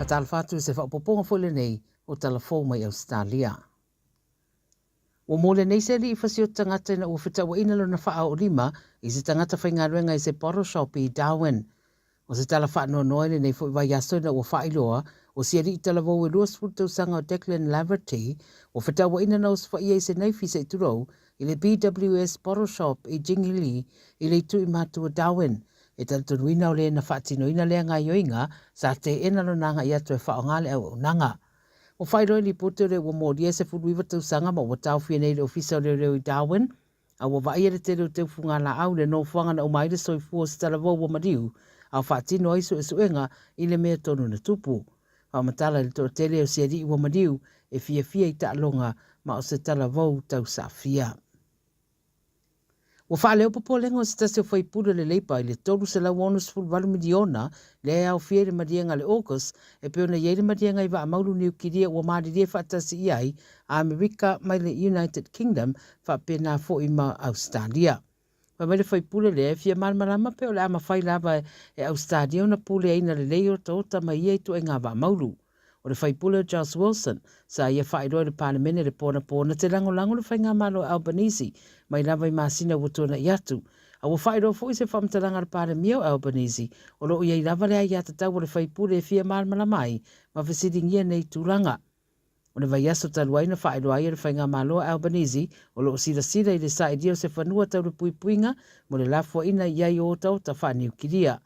Faatalofa atu i se faaopoopoga foi lenei o tala fou mai Ausetalia. Ua mo lenei se alii fasioti tagata ina ua fetauaina lona faaoolima i se tagata faigaluega i se bottle shop i Darwin. O se tala faanoanoa i lenei foi vaiaso ina ua faailoa o si alii talavou e 20 tausaga o Declan Laverty ua fetauaina na osofaia i se naifi se i tulou i le BWS Bottle Shop i Jingili i le itu i matua Darwin. E talitonuina o le na faatinoina lea gaoioiga sa teena lona agai atu e faaaoga le auaunaga. Ua faailoa i lipoti o le ua molia e 19 tausaga ma ua taofia nei i le Ofisa o Leoleo i Darwin, a ua vaaia le tele o teufuga-laau i le nofoaga na uma ai le soifua o se talavou ua maliu a o faatino ai suesuega i le mea tonu na tupu. Faamatala i le toatele o si alii ua maliu e fiafia i taaloga ma o se talavou tausaafia. Ua faaleo popolega o se tasi o faipule o le Labour i le $368 miliona lea e aofia i le maliega a le AUKUS e pei ona i ai le maliega i vaamaulu niukilia ua malilie faatasi i ai a Amerika mai le United Kingdom faapena foi ma Ausetalia. Fai mai le faipule lea e fia malamalama pe o le a mafai lava e Ausetalia ona puleaina lelei otaota mai ia ituaiga vaamaulu. O le faipule o Josh Wilson, sa ia faailoa i le Palemene le po anapo na te lagolago le faigamalo a Albanese mai lava i masina ua tuanai atu. A ua faailoa foi se faamatalaga a le Palemia o Albanese o lo o i ai lava le aiatatau a le faipule e fia malamalama ai ma fesiligia nei tulaga. O le vaiaso talu ai na faailoa ai e le faigamalo a Albanese o lo o silasila i le sailia o se fanua tau le puipuiga mo le lafuaina i ai o otaota faaniukilia.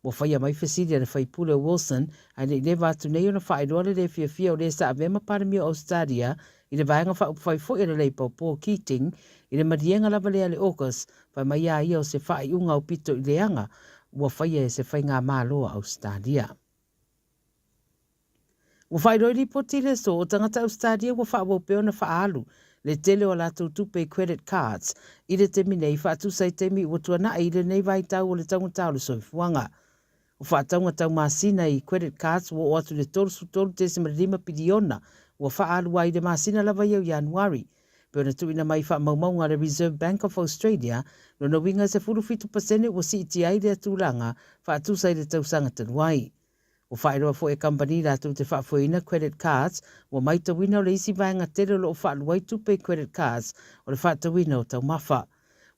Ua faia mai fesili a le faipule o Wilson ae le i leva atu nei ona faailoa le le fiafia o le sa avea ma Palemia o Ausetalia i le Vaega Faaupufai foi a le Labour o Paul Keating i le maliega lava lea le August fai mai a ia o se faaiuga aupito i leaga ua faia e se faigamalo a Ausetalia. Ua faailoa i lipoti i le aso o tagata Ausetalia ua faaauau pea ona faaalu le tele o a latou tupe i credit cards i le taimi nei, faatusa i taimi ua tuanai i lenei vaitau o le taugata o le soifuaga. O faatauga tau masina i credit cards ua oo atu i le 33.5 piliona ua faaalu ai i le masina lava ia o Ianuari, pei ona tuuina mai i faamaumauga a le Reserve Bank of Australia, lona uiga e 17% ua siitia ai lea tulaga faatusa i le tausaga talu ai. Ua faailoa foi e kamupani latou te faafoeina credit cards, ua maitauina o le isi vaega tele o lo o faalua ai tupe i credit cards o le faatauina o taumafa.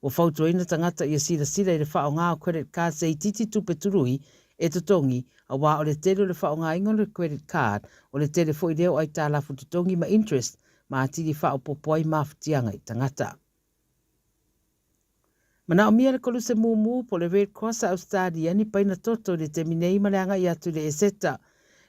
Ua fautuaina tagata ia silasila i le faaaoga o credit cards e itiiti tupe tului e totogi aua o le tele o le faaaogaina o le credit card o le tele foi lea o aitalafu totogi ma interest ma atili faaopoopo ai mafatiaga i tagata. Manaomia le Koluse Mumu po o le Red Cross a Ausetalia ni paina toto i le taimi nei ma le agai atu i le Eseta.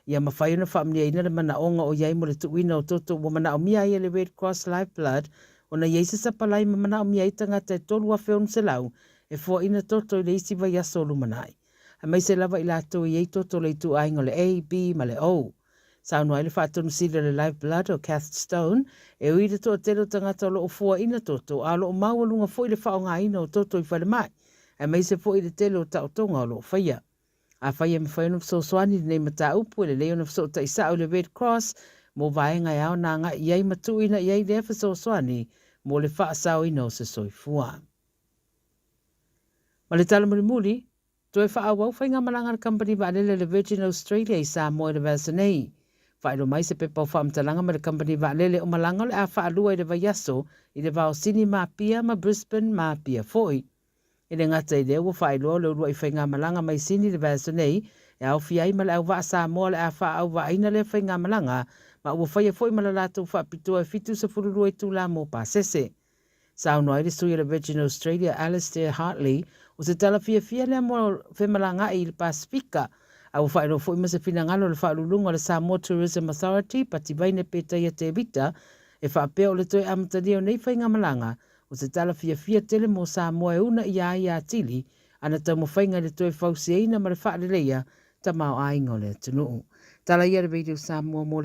Ia mafai ona faamaliaina le manaoga o i ai mo le tuuina o toto ua manaomia ai e le Red Cross Lifeblood ona i ai se sapalai ma manaomia ai tagata e 3,600 e foaina toto i le isi vaiaso o lumanai, aemaise lava i latou e i ai toto o le ituaiga o le A, B ma le O. Saunoa ai le faatonusili o le Lifeblood o Kath Stone, e ui i le toatele o tagata o lo o fuaina toto, a o lo o maualuga foi le faaaogaina o toto i falemai, aemaise foi i le tele o taotoga o lo o faia. Afai e mafai ona fesoasoani i lenei mataupu, e lelei ona fesootai sao i le Red Cross mo vaega e ao ona agai i ai ma tuuina i ai lea fesoasoani mo le faasaoina o se soifua. Ma le tala mulimuli, Toe faaauau faigamalaga a le kamupani vaalele a le Virgin Australia i Samoa i le vaiaso nei. Faailoa mai se pepa o faamatalaga mai le kamupani vaalele o malaga o le a faalua i le vaiaso i le va o Sini ma Apia ma Brisbane ma Apia foi. E le gata i lea, ua faailoa o le uluai faigamalaga mai Sini i le vaiaso nei e aofia ai ma le auvaa Samoa o le a faaauvaaiina lea faigamalaga ma ua faia foi ma le latou faapitoa e 72 itula mo pasese. Saunoa ai le sui o le Virgin Australia Alistair Hartley, o se tala fiafia lea mo femalagaai i le Pasefika, a ua faailoa foi ma se finagalo o le Faauluuluga o le Samoa Tourism Authority, Pativaine Petaia Tevita, e faapea o le toe amatalia o nei faigamalaga, o se tala fiafia tele mo Samoa e una ia ai atili ana taumafaiga i le toe fausiaina ma le faaleleia tamaoaiga o le atunuu. Tala ia le Radio Samoa mo le.